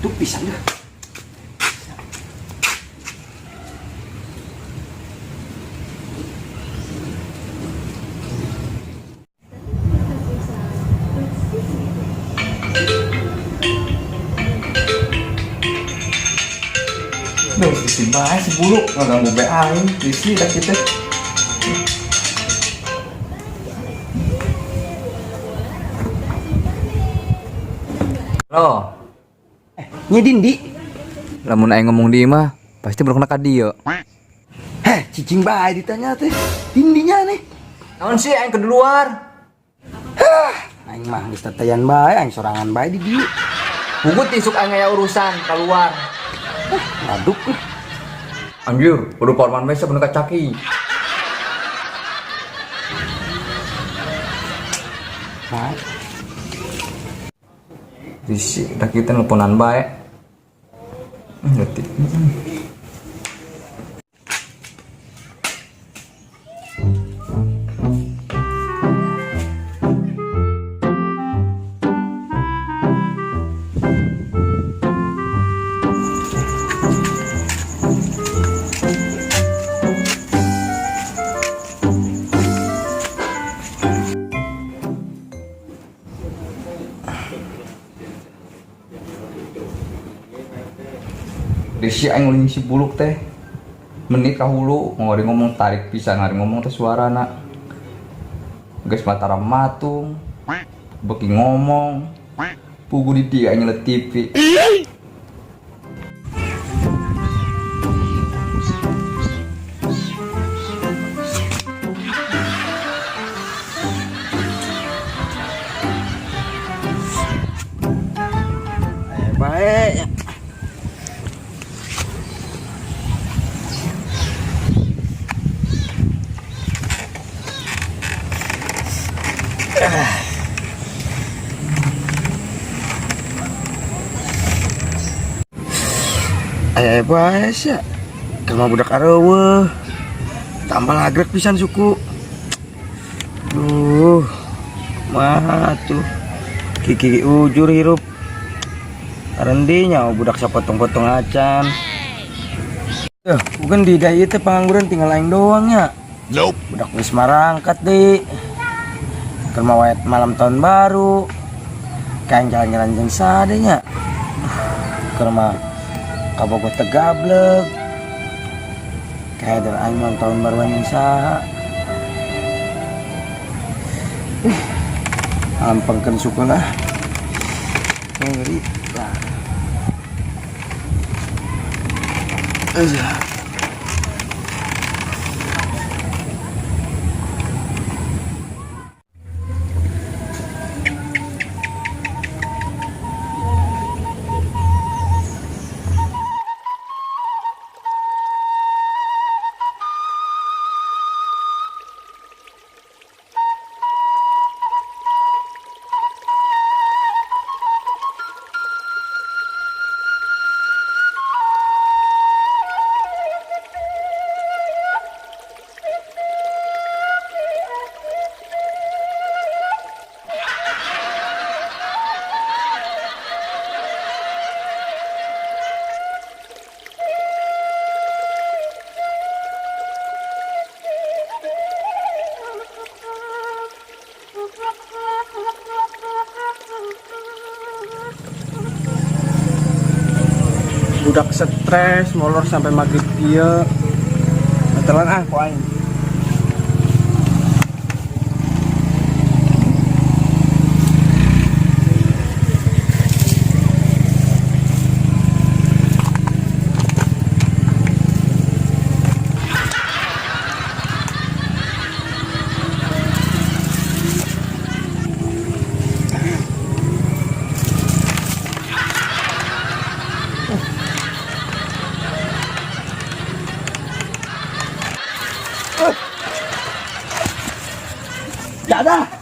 Tuh pisan dah. Duh, si bae si buluk ngaganggu bae aing, risih dah kita. Halo, Nya Dindi. Lamun aing ngomong di mah pasti belum ka dieu. Heh, cicing bae ditanya teh. Dindinya nih. Naon sih aing ke luar? Aing mah geus tatayan bae, aing sorangan bae di dieu. Pugut isuk aing aya urusan keluar. Ngaduk lah. Anjir, kudu forman bae bener ka caki. Bae. Risih dah kita nelponan bae. Ngerti. Risih aing nguling si buluk teh. Menit ka hulu ngori ngomong tarik pisan ngari ngomong teh suarana. Geus matara matung. Beki ngomong. Pugu di dia nyelet TV. Bae. Aya bae sia. Keur mah budak areuweuh. Tambah lagrek pisan suku. Duh. Mah tuh. Kiki ujur hirup. Arendinya budak sapotong-potong acan. Bukan di dai teh pengangguran tinggal aing doang nya. Nope. Budak geus marangkat deui. Keur mah wae malam tahun baru. Kayak jalan-jalan jeung sade nya. Keur mah kabogoh teh gablek. Kayak dan aing malam tahun baruan jeung saha. Ampengkeun suku lah. Ngeri. Budak stres molor sampai maghrib dia. Telan ah ku aing. Dadah.